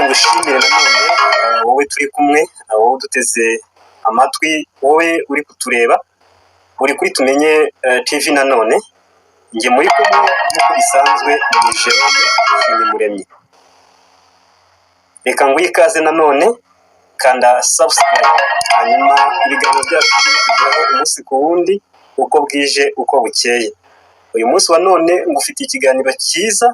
Ngushimire nanone wowe turi kumwe, wowe uduteze amatwi, wowe uri kutureba, uri kuri Tumenye TV. Nanone njye muri kumwe nk'uko bisanzwe ni Jerome Nshimyumuremyi. Reka nguhe ikaze nanone, kanda subscribe, hanyuma ibiganiro byacu bijye bikugeraho umunsi ku wundi, uko bwije uko bukeye. Uyu munsi wa none ngufitiye ikiganiro cyiza,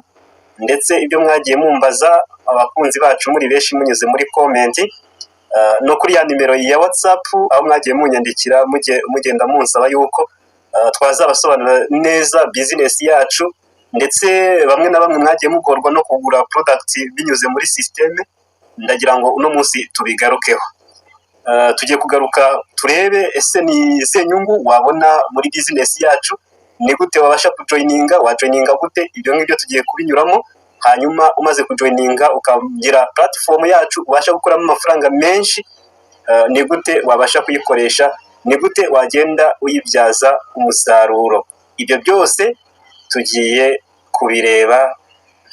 ndetse ibyo mwagiye mumbaza, abakunzi bacu muri benshi, munyuze muri comment no kuri ya nimero ya WhatsApp, aho mwagiye munyandikira mugenda munsaba yuko twazabasobanurira neza business yacu. Ndetse bamwe na bamwe mwagiye mugorwa no kugura product binyuze muri système. Ndagira ngo uno munsi tubigarukeho. Tugiye kugaruka turebe ese ni izihe nyungu wabona muri business yacu, ni gute wabasha kujoininga, wajoininga gute? Ibyo ngibyo tugiye kubinyuramo. Hanyuma umaze kujoininga, ukagira platform yacu ubasha gukuramo amafaranga menshi, ni gute wabasha kuyikoresha, ni gute wagenda uyibyaza umusaruro? Ibyo byose tugiye kubireba.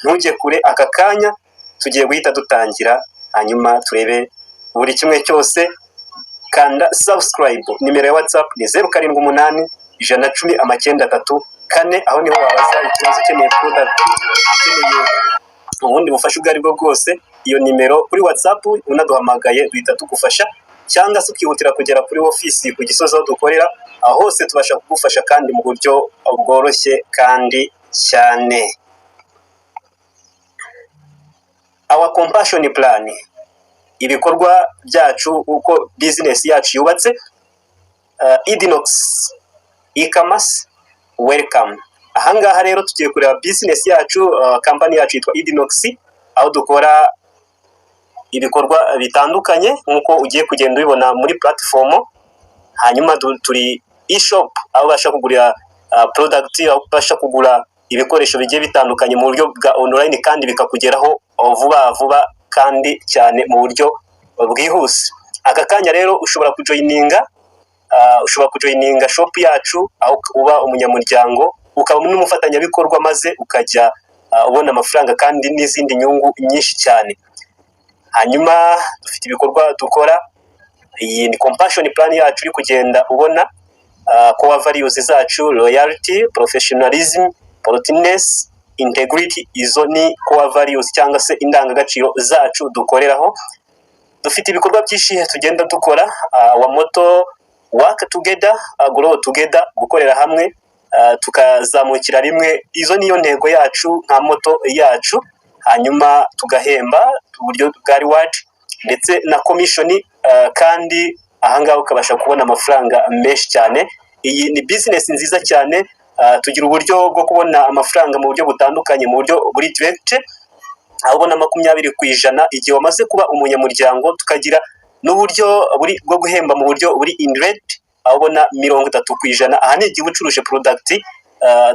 Ntujye kure, aka kanya tugiye guhita dutangira, hanyuma turebe buri kimwe cyose. Kanda subscribe. Nimero ya WhatsApp ni 0781109934. Aho niho wabaza ikibazo, ukeneye product, ukeneye ubundi bufasha ubwo ari bwo bwose. Iyo nimero kuri WhatsApp, unaduhamagaye duhita tugufasha, cyangwa se ukihutira kugera kuri ofisi ku Gisozi aho dukorera. Aho hose tubasha kugufasha kandi mu buryo bworoshye kandi cyane. Our compassion plan, ibikorwa byacu, uko business yacu yubatse. Idinox e-commerce, welcome. Ahangaha rero tugiye kureba business yacu. Company yacu yitwa Idinox, aho dukora ibikorwa bitandukanye nk'uko ugiye kugenda ubibona muri platform. Hanyuma turi e-shop, aho ubasha kugurira product, aho ubasha kugura ibikoresho bigiye bitandukanye mu buryo bwa online kandi bikakugeraho vuba vuba kandi cyane mu buryo bwihuse. Aka kanya rero ushobora kujoininga shop yacu, aho uba umunyamuryango, ukaba n'umufatanyabikorwa, maze ukajya ubona amafaranga kandi n'izindi nyungu nyinshi cyane. Hanyuma dufite ibikorwa dukora. Iyi ni compassion plan yacu uri kugenda ubona. Core values zacu: loyalty, professionalism, politeness, integrity. Izo ni core values cyangwa se indangagaciro zacu dukoreraho. Dufite ibikorwa byinshi tugenda dukora. Our motto: work together, grow together. Gukorera hamwe, tukazamukira rimwe, izo niyo ntego yacu nka motto yacu. Hanyuma tugahemba uburyo bwa reward ndetse na commission, kandi ahangaha ukabasha kubona amafaranga menshi cyane. Iyi ni business nziza cyane. Tugira uburyo bwo kubona amafaranga mu buryo butandukanye, mu buryo buri direct, aho ubona 20% igihe wamaze kuba umunyamuryango. Tukagira n'uburyo buri bwo guhemba mu buryo buri indirect, aho ubona 30%. Aha ni igihe ucuruje product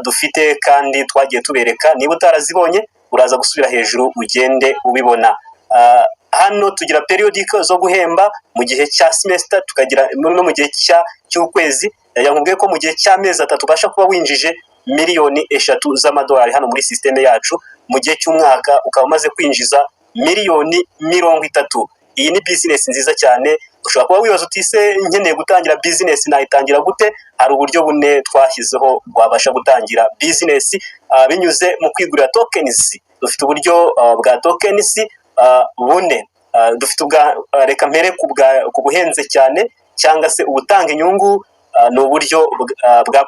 dufite kandi twagiye tubereka. Niba utarazibonye, uraza gusubira hejuru ugende ubibona. Hano tugira periodic zo guhemba mu gihe cya semester, tukagira no mu gihe cy'ukwezi. Yakubwiye ko mu gihe cy'amezi 3 ubasha kuba winjije miliyoni 3 z'amadolari hano muri système yacu, mu gihe cy'umwaka ukaba umaze kwinjiza miliyoni 30. Iyi ni business nziza cyane. Ushobora kuba wibaza uti: "Se nkeneye gutangira business, nayitangira gute?" Hari uburyo bune twashyizeho wabasha gutangira business binyuze mu kwigurira tokens. Dufite uburyo bwa tokens bune. Dufite ubwa, reka mpere ku buhenze cyane cyangwa se ubutanga inyungu, ni uburyo bwa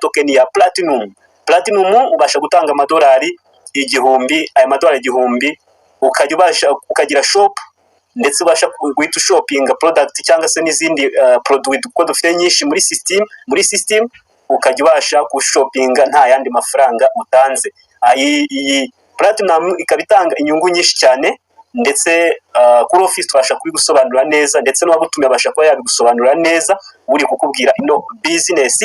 token ya platinum. Platinum ubasha gutanga amadolari 1000. Aya madolari 1000 ukajya ubasha ukagira shop, ndetse ubasha guhita ushopinga product cyangwa se n'izindi produit, kuko dufite nyinshi muri system, ukajya ubasha gushopinga nta yandi mafaranga utanze. Iyi platinum ikaba itanga inyungu nyinshi cyane, ndetse kuri office tubasha kubigusobanurira neza, ndetse n'uwagutumiye abasha kuba yabigusobanurira neza uri kukubwira ino business.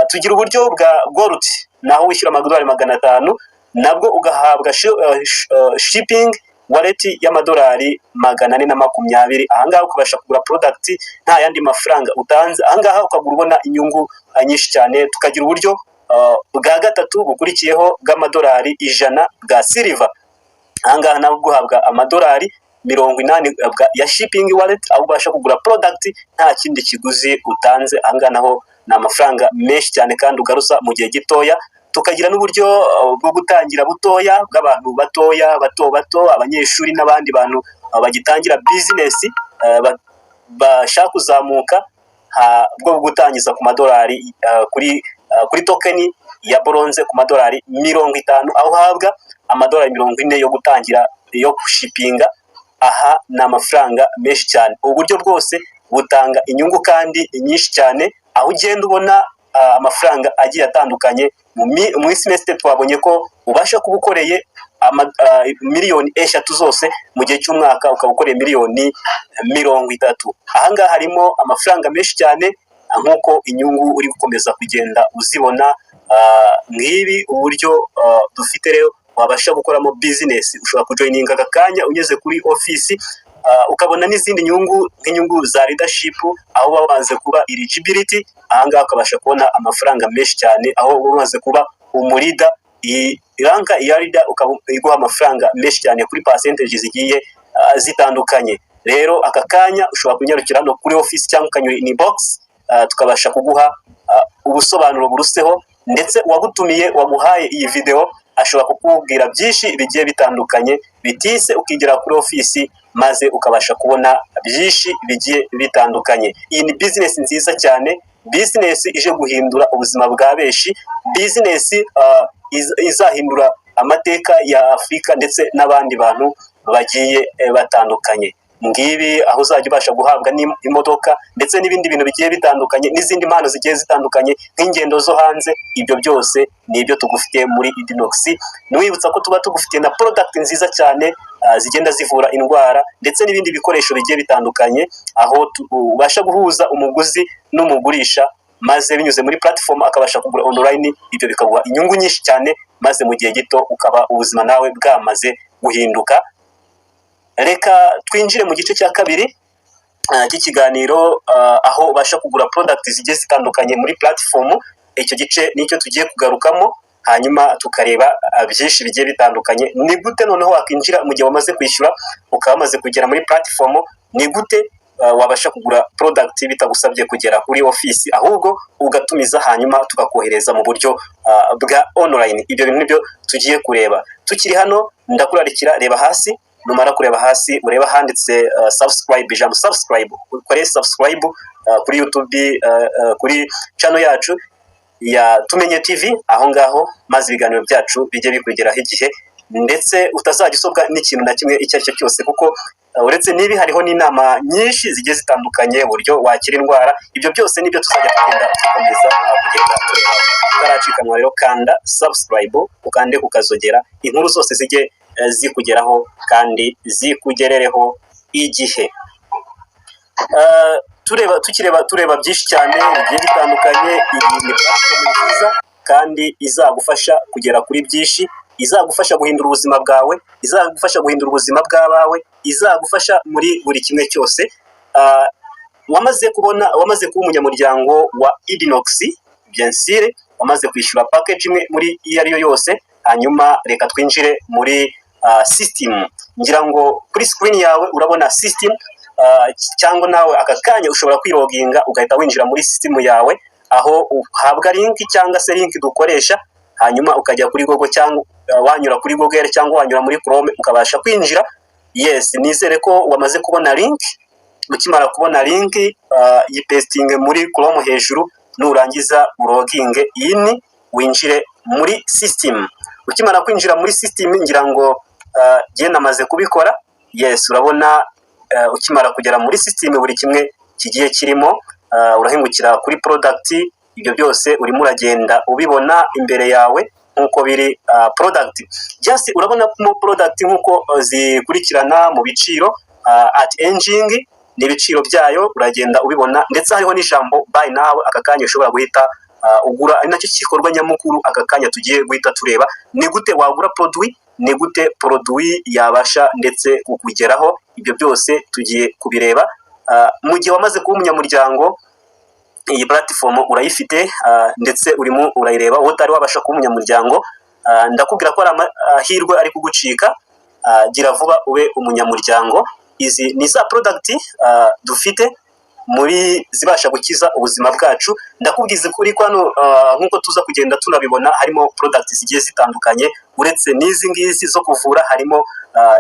Tugira uburyo bwa gold, naho wishyura amadolari 500, nabwo ugahabwa shipping wallet y'amadolari 420. Ahangaha ukabasha kugura product nta yandi mafaranga utanze. Ahangaha ukagura ubona inyungu nyinshi cyane. Tukagira uburyo bwa gatatu bukurikiyeho bw'amadolari 100 bwa silver. Ahangaha nabwo guhabwa amadolari 80 ya shipping wallet, aho ubasha kugura product nta kindi kiguzi utanze. Ahangaha naho ni amafaranga menshi cyane kandi ugaruza mu gihe gitoya. Tukagira n'uburyo bwo gutangira butoya bw'abantu batoya, bato bato, abanyeshuri n'abandi bantu bagitangira business, bashaka kuzamuka, bwo gutangiza ku madolari kuri token ya bronze ku madolari 50, aho uhabwa amadolari 40 yo gutangira, yo gushipinga. Aha ni amafaranga menshi cyane. Ubu buryo bwose butanga inyungu kandi nyinshi cyane, aho ugenda ubona amafaranga agiye atandukanye. Mu semester twabonye ko ubasha kuba ukoreye miliyoni 3 zose mu gihe cy'umwaka, ukaba ukoreye miliyoni 30. Ahangaha harimo amafaranga menshi cyane, nk'uko inyungu uri gukomeza kugenda uzibona. Nk'ibi uburyo dufite rero wabasha gukoramo business, ushobora kujoininga aka kanya unyuze kuri ofisi, ukabona n'izindi nyungu nk'inyungu za leadership, aho uba wamaze kuba eligibility. Ahangaha ukabasha kubona amafaranga menshi cyane, aho uba umaze kuba umuleader. Iyi rank ya leader ukaba iguha amafaranga menshi cyane kuri percentage zigiye zitandukanye. Rero aka kanya ushobora kunyarukira hano kuri office cyangwa ukanyura inbox, tukabasha kuguha ubusobanuro buruseho. Ndetse uwagutumiye, waguhaye iyi video, ashobora kukubwira byinshi bigiye bitandukanye bitise, ukigira kuri ofisi maze ukabasha kubona byinshi bigiye bitandukanye. Iyi ni business nziza cyane, business ije guhindura ubuzima bwa benshi, business izahindura amateka ya Afurika ndetse n'abandi bantu bagiye batandukanye. Ngibi aho uzajya ubasha guhabwa n'imodoka ndetse n'ibindi bintu bigiye bitandukanye, n'izindi mpano zigiye zitandukanye nk'ingendo zo hanze. Ibyo byose ni ibyo tugufitiye muri Idinox. Nwibutsa ko tuba tugufitiye na product nziza cyane, zigenda zivura indwara ndetse n'ibindi bikoresho bigiye bitandukanye, aho ubasha guhuza umuguzi n'umugurisha, maze binyuze muri platform akabasha kugura online. Ibyo bikaguha inyungu nyinshi cyane, maze mu gihe gito ukaba ubuzima nawe bwamaze guhinduka. Reka twinjire mu gice cya kabiri cy'ikiganiro, aho ubasha kugura product zigiye zitandukanye muri platform. Icyo gice nicyo tugiye kugarukamo, hanyuma tukareba byinshi bigiye bitandukanye. Ni gute noneho wakwinjira mu gihe wamaze kwishyura, ukaba wamaze kugera muri platform? Ni gute wabasha kugura product bitagusabye kugera kuri office, ahubwo ugatumiza hanyuma tukakohereza mu buryo bwa online? Ibyo bintu nibyo tugiye kureba. Tukiri hano, ndakurarikira, reba hasi. Numara kureba hasi, ureba handitse subscribe, ijambo subscribe, ukore subscribe kuri YouTube, kuri channel yacu ya Tumenye TV aho ngaho, maze ibiganiro byacu bijye bikugeraho igihe, ndetse utazajya usobwa n'ikintu na kimwe icyo ari cyo cyose, kuko uretse n'ibi hariho n'inama nyinshi zigiye zitandukanye, uburyo wakira indwara. Ibyo byose nibyo tuzajya tugenda dukomeza kugenda tureba. Utaracikanwa rero, kanda subscribe, ukande kukazogera, inkuru zose zijye zikugeraho kandi zikugerereho igihe. Tureba, tukireba, tureba byinshi cyane bigiye bitandukanye. Iyi ni platform nziza kandi izagufasha kugera kuri byinshi, izagufasha guhindura ubuzima bwawe, izagufasha guhindura ubuzima bw'abawe, izagufasha muri buri kimwe cyose. Wamaze kubona, wamaze kuba umunyamuryango wa Idinox, bien sûr wamaze kwishyura package imwe muri iyo ari yo yose. Hanyuma reka twinjire muri system. Ngira ngo kuri screen yawe urabona system, cyangwa nawe aka kanya ushobora kwiloginga ugahita winjira muri system yawe, aho uhabwa link cyangwa se link dukoresha, hanyuma ukajya kuri Google cyangwa wanyura kuri Google cyangwa wanyura muri Chrome ukabasha kwinjira. Yes, nizere ko wamaze kubona link. Ukimara kubona link, yipastinge muri Chrome hejuru, nurangiza uloginge in, winjire muri system. Ukimara kwinjira muri system, ngira ngo jye namaze kubikora. Yes, urabona, ukimara kugera muri system, buri kimwe kigiye kirimo, urahingukira kuri product. Ibyo byose urimo uragenda ubibona imbere yawe nk'uko biri. Product just urabonamo product nk'uko zikurikirana mu biciro, at engine n'ibiciro byayo uragenda ubibona, ndetse hariho n'ijambo "buy now". Aka kanya ushobora guhita ugura, ari nacyo gikorwa nyamukuru aka kanya tugiye guhita tureba: ni gute wagura produit, ni gute produit yabasha ndetse kukugeraho? Ibyo byose tugiye kubireba. Mu gihe wamaze kuba umunyamuryango, iyi platform urayifite, ndetse urimo urayireba. Wowe utari wabasha kuba umunyamuryango, ndakubwira ko ari amahirwe ari kugucika. Gira vuba ube umunyamuryango. Izi ni za product dufite muri zibasha gukiza ubuzima bwacu. Ndakubwiza ukuri ko hano, nk'uko tuza kugenda tunabibona, harimo product zigiye zitandukanye. Uretse n'izi ngizi zo kuvura, harimo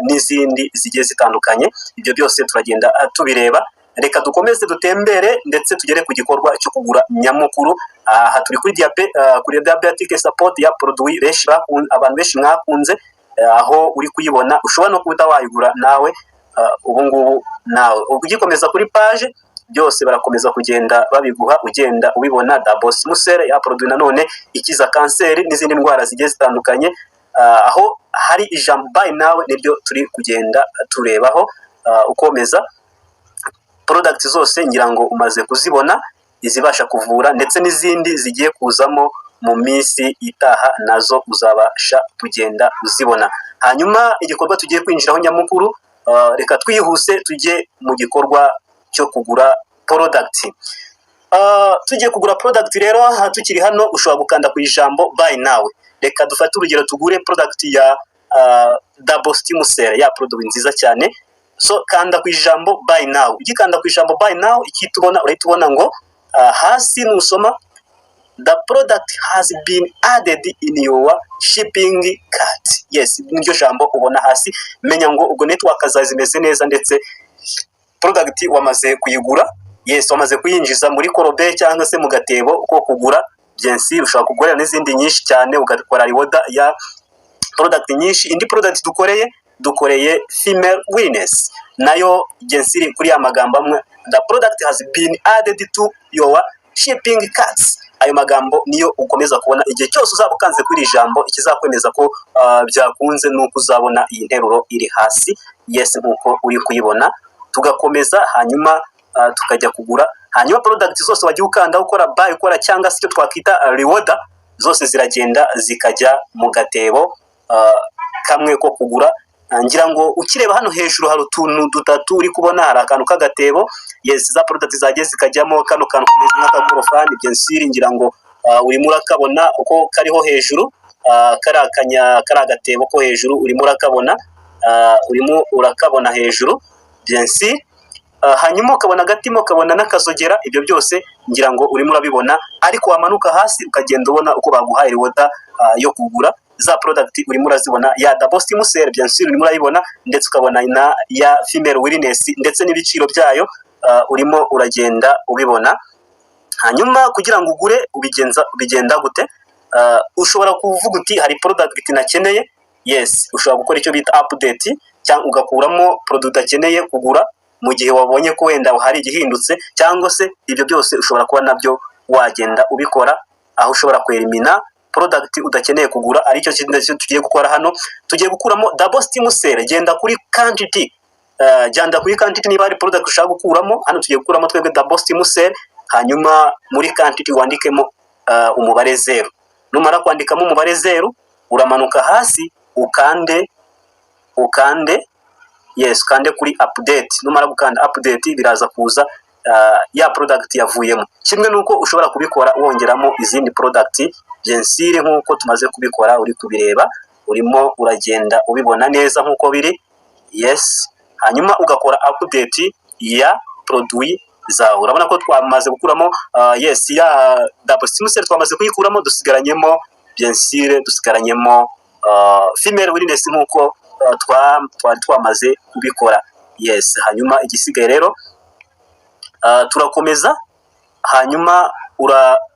n'izindi zigiye zitandukanye. Ibyo byose turagenda tubireba. Reka dukomeze dutembere ndetse tugere ku gikorwa cyo kugura nyamukuru. Aha turi kuri kuri diabetic support ya produit benshi abantu benshi mwakunze, aho uri kuyibona ushobora no kuba wayigura nawe ubu ngubu. Nawe ugikomeza kuri page, byose barakomeza kugenda babiguha, ugenda ubibona. Double stem ya produit nanone ikiza kanseri n'izindi ndwara zigiye zitandukanye. Aho hari ijambo "buy now" niryo turi kugenda turebaho. Ukomeza, product zose ngira ngo umaze kuzibona, izibasha kuvura ndetse n'izindi zigiye kuzamo mu minsi itaha, nazo uzabasha kugenda uzibona. Hanyuma igikorwa tugiye kwinjiraho nyamukuru, reka twihuse tujye mu gikorwa cyo kugura product. Tugiye kugura product rero. Aha tukiri hano ushobora gukanda ku ijambo "buy now". Reka dufate urugero, tugure product ya double stem cell, ya product nziza cyane. So kanda ku ijambo "buy now". Ugikanda ku ijambo "buy now", ikihita ubona, urahita ubona ngo hasi nusoma, "The product has been added in your shopping cart". Yes, niryo jambo ubona hasi. Menya ngo ubwo network zawe zimeze neza ndetse product wamaze kuyigura. Yes, wamaze kuyinjiza muri corbeille cyangwa se mu gatebo ko kugura. Bien sûr, ushobora kugurira n'izindi nyinshi cyane, ugakora reorder ya product nyinshi. Indi product dukoreye female wellness, nayo bien sûr kuri ya magambo amwe, "The product has been added to your shopping carts". Ayo magambo niyo ukomeza kubona igihe cyose uzaba ukanze kuri iri jambo. Ikizakwemeza ko byakunze ni uko uzabona iyi nteruro iri hasi. Yes, nk'uko uri kuyibona. Tugakomeza, hanyuma tukajya kugura. Hanyuma product zose wagiye ukanda, ukora buy, ukora cyangwa se icyo twakwita reorder, zose ziragenda zikajya mu gatebo kamwe ko kugura. Ngira ngo ukireba hano hejuru hari utuntu dutatu uri kubona, hari akantu k'agatebo. Yes, za product zagiye zikajyamo. Kano kantu kameze nk'akagorofani, bien sûr, ngira ngo urimo urakabona uko kariho hejuru, kari akanya kari agatebo ko hejuru, urimo urakabona, urimo urakabona hejuru, bien sûr. Hanyuma ukabona agatima, ukabona n'akazogera. Ibyo byose ngira ngo urimo urabibona. Ariko wamanuka hasi ukagenda ubona uko baguhaye reorder yo kugura za product, urimo urazibona. Ya double stem cell, bien sûr, urimo urayibona, ndetse ukabona na ya female wellness ndetse n'ibiciro byayo, urimo uragenda ubibona. Hanyuma kugira ngo ugure ubigenza bigenda gute? Ushobora kuvuga uti hari product nakeneye. Yes, ushobora gukora icyo bita update cyangwa ugakuramo product udakeneye kugura mu gihe wabonye ko wenda hari igihindutse, cyangwa se ibyo byose ushobora kuba nabyo wagenda ubikora, aho ushobora kwerimina product udakeneye kugura, aricyo kintu tugiye gukora hano. Tugiye gukuramo double stem cell. Genda kuri quantity, genda kuri quantity niba hari product ushaka gukuramo. Hano tugiye gukuramo twebwe double stem cell. Hanyuma muri quantity wandikemo umubare 0. Numara kwandikamo umubare 0, uramanuka hasi ukande, yes, ukande kuri update. Numara gukanda update, biraza kuza ya product yavuyemo. Kimwe nuko ushobora kubikora wongeramo izindi product, bien sûr, nk'uko tumaze kubikora. Uri kubireba, urimo uragenda ubibona neza nk'uko biri. Yes, hanyuma ugakora update ya produit zawe. Urabona ko twamaze gukuramo, yes, ya double stem cell twamaze kuyikuramo, dusigaranyemo, bien sûr, dusigaranyemo female wellness nk'uko twari twamaze kubikora. Yes, hanyuma igisigaye rero, turakomeza. Hanyuma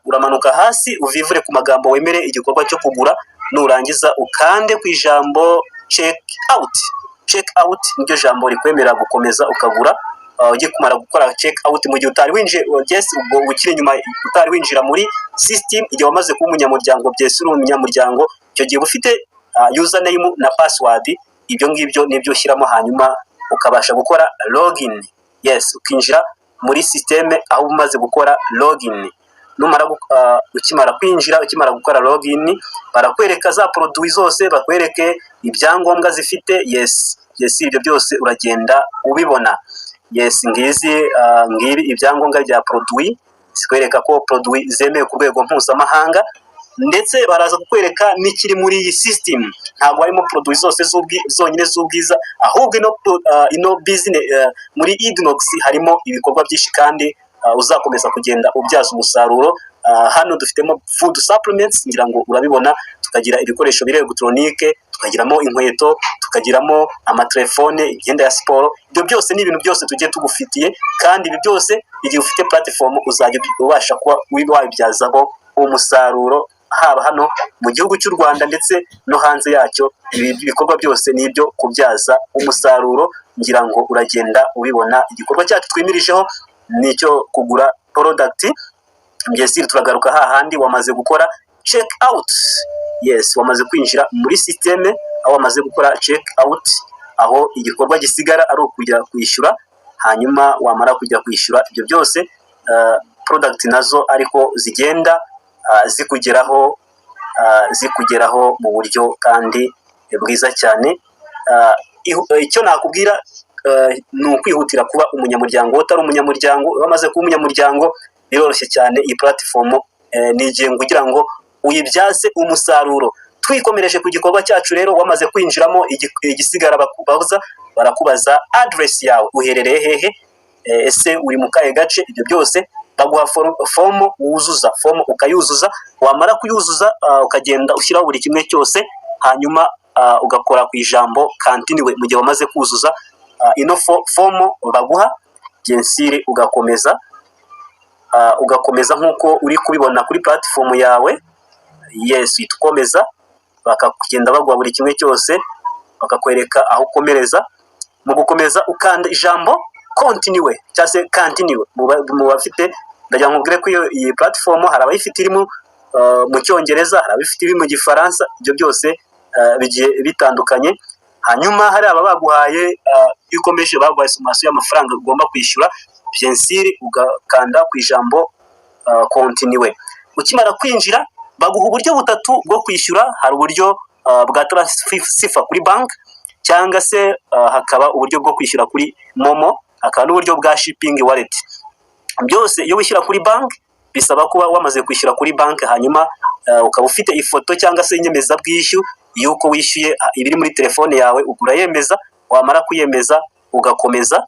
uramanuka hasi, uvivure ku magambo, wemere igikorwa cyo kugura. Nurangiza ukande ku ijambo "check out". "Check out" niryo jambo rikwemerera gukomeza ukagura. Ugiye kumara gukora check out, mu gihe utari winjiye, yes, ubwo ukiri inyuma utari winjira muri system. Igihe wamaze kuba umunyamuryango, byese uri umunyamuryango, icyo gihe uba ufite username na password. Ibyo ngibyo nibyo ushyiramo, hanyuma ukabasha gukora login. Yes, ukinjira muri system aho umaze gukora login. Numara ukimara kwinjira, ukimara gukora login, barakwereka za produit zose, bakwereke ibyangombwa zifite. Yes, ibyo byose uragenda ubibona. Yes, ngizi, ngibi ibyangombwa bya produit, zikwereka ko produit zemewe ku rwego mpuzamahanga. Ndetse baraza kukwereka n'ikiri muri iyi system. Ntabwo harimo produit zose zonyine z'ubwiza, ahubwo ino business muri Idnox harimo ibikorwa byinshi kandi uzakomeza kugenda ubyaza umusaruro. Hano dufitemo food supplements, ngira ngo urabibona, tukagira ibikoresho biri elegitoronike, tukagiramo inkweto, tukagiramo amatelefone, imyenda ya siporo. Ibyo byose ni ibintu byose tugiye tugufitiye, kandi ibi byose igihe ufite platform uzajya ubasha kuba wabibyazaho umusaruro, haba hano mu gihugu cy'u Rwanda ndetse no hanze yacyo. Ibi bikorwa byose ni ibyo kubyaza umusaruro, ngira ngo uragenda ubibona. Igikorwa cyacu twimirijeho ni icyo kugura product. Mbese turagaruka hahandi wamaze gukora check out. Yes, wamaze kwinjira muri système, aho wamaze gukora check out, aho igikorwa gisigara ari ukujya kwishyura. Hanyuma wamara kujya kwishyura ibyo byose, product nazo ariko zigenda zikugeraho mu buryo kandi bwiza cyane. Icyo nakubwira ni ukwihutira kuba umunyamuryango. Utari umunyamuryango, wamaze kuba umunyamuryango biroroshye cyane. Iyi platform ni ingengo kugira ngo uyibyaze umusaruro. Twikomereje ku gikorwa cyacu rero, wamaze kwinjiramo, igisigara bakubaza, barakubaza address yawe, uherereye hehe, ese uri mu kahe gace? Ibyo byose baguha fomu wuzuza, fomu ukayuzuza. Wamara kuyuzuza, ukagenda ushyiraho buri kimwe cyose, hanyuma ugakora ku ijambo "continue". Mu gihe wamaze kuzuza ino fomu baguha, bien sûr ugakomeza nk'uko uri kubibona kuri platform yawe. Yes, uhita ukomeza, bakagenda baguha buri kimwe cyose, bakakwereka aho ukomereza. Mu gukomeza ukanda ijambo "continue" cyangwa se "continue". Mu bafite, ndagira ngo nkubwire ko iyi platform hari abayifite iri mu Cyongereza, hari abayifite iri mu Gifaransa, ibyo byose bigiye bitandukanye. Hanyuma hari aba baguhaye, iyo ukomeje baguhaye sommation y'amafaranga ugomba kwishyura. Bien sûr ugakanda ku ijambo "continue". Ukimara kwinjira baguha uburyo butatu bwo kwishyura. Hari uburyo bwa transfer kuri bank, cyangwa se hakaba uburyo bwo kwishyura kuri MoMo, hakaba n'uburyo bwa shipping wallet. Byose iyo wishyura kuri bank bisaba kuba wamaze kwishyura kuri bank, hanyuma ukaba ufite ifoto cyangwa se inyemezabwishyu y'uko wishyuye, ibiri muri telefone yawe, urayemeza. Wamara kuyemeza ugakomeza.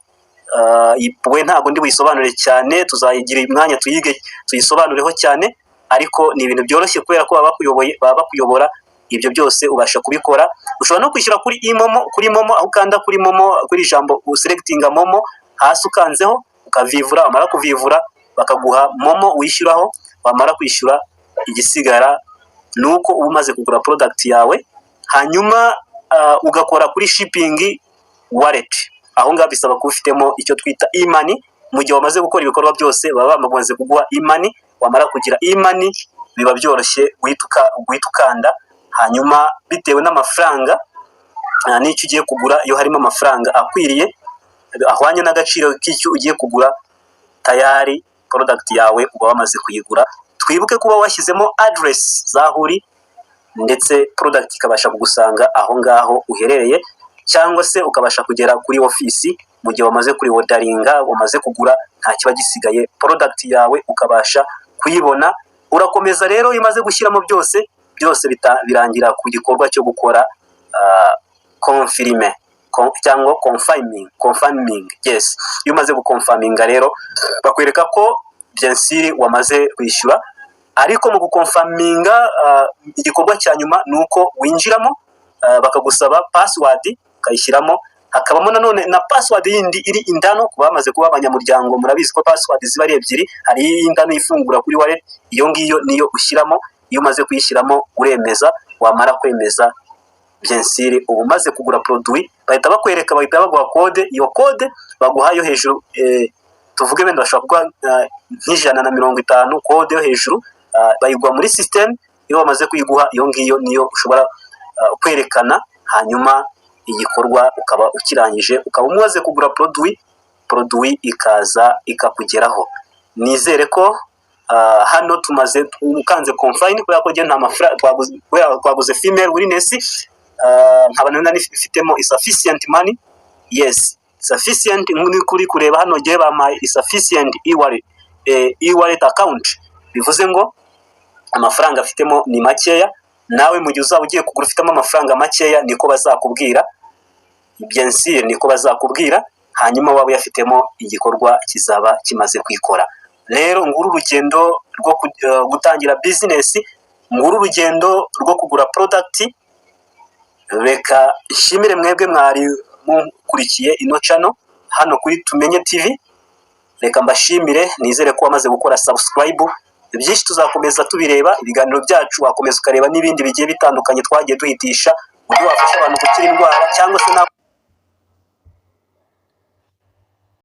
We ntabwo ndi buyisobanure cyane, tuzayigira umwanya tuyige, tuyisobanureho cyane, ariko ni ibintu byoroshye kubera ko baba bakuyoboye, baba bakuyobora. Ibyo byose ubasha kubikora. Ushobora no kwishyura kuri iMoMo, kuri MoMo, aho ukanda kuri MoMo, kuri ijambo uselectinga MoMo hasi, ukanzeho ukavivura. Wamara kuvivura bakaguha MoMo wishyuraho. Wamara kwishyura, igisigara ni uko uba umaze kugura product yawe, hanyuma ugakora kuri shipping wallet. Aho ngaho bisaba kuba ufitemo icyo twita e-money. Mu gihe wamaze gukora ibikorwa byose, baba bamaze kuguha e-money. Wamara kugira e-money biba byoroshye guhita ukanda, hanyuma bitewe n'amafaranga n'icyo ugiye kugura, iyo harimo amafaranga akwiriye ahwanye n'agaciro k'icyo ugiye kugura, tayari product yawe uba wamaze kuyigura. Twibuke kuba washyizemo address z'aho uri, ndetse product ikabasha kugusanga aho ngaho uherereye, cyangwa se ukabasha kugera kuri ofisi. Mu gihe wamaze kuriorderinga, wamaze kugura, nta kiba gisigaye, product yawe ukabasha kuyibona. Urakomeza rero, iyo umaze gushyiramo byose byose, birangira ku gikorwa cyo gukora confirm cyangwa confirming. Yes, iyo umaze guconfirminga rero bakwereka ko bien sûr wamaze kwishyura. Ariko mu guconfirminga, igikorwa cya nyuma ni uko winjiramo, bakagusaba password ukayishyiramo. Hakabamo nanone na password yindi iri indano. Ku bamaze kuba abanyamuryango murabizi ko password ziba ari ebyiri. Hari iy'indano ifungura kuri wallet, iyo ngiyo niyo ushyiramo. Iyo umaze kuyishyiramo uremeza. Wamara kwemeza, bien sûr uba umaze kugura produit. Bahita bakwereka, bahita baguha code. Iyo code baguha yo hejuru, tuvuge wenda bashobora kuguha nk'150, code yo hejuru bayiguha muri system. Iyo bamaze kuyiguha, iyo ngiyo niyo ushobora kwerekana, hanyuma igikorwa ukaba ukirangije, ukaba umaze kugura produit, produit ikaza ikakugeraho. Nizere ko hano tumaze ukanze confirm, kubera ko nta mafaranga twaguze, twaguze female wellness, nkaba nari ifitemo insufficient money. Yes, sufficient nk'uri kuri kureba hano, gihe bampaye insufficient e-wallet account, bivuze ngo Amafaranga afitemo ni makeya. Nawe mu gihe uzaba ugiye kugura ufitemo amafaranga makeya, niko bazakubwira, bien sûr, niko bazakubwira. Hanyuma waba uyafitemo, igikorwa kizaba kimaze kwikora. Rero nguru urugendo rwo gutangira business, nguru urugendo rwo kugura product. Reka nshimire mwebwe mwari mukurikiye ino channel hano kuri Tumenye TV. Reka mbashimire, nizere ko wamaze gukora subscribe. Byinshi tuzakomeza tubireba, ibiganiro byacu wakomeza ukareba n'ibindi bigiye bitandukanye twagiye duhitisha, uburyo wafasha abantu gukira indwara cyangwa se nawe.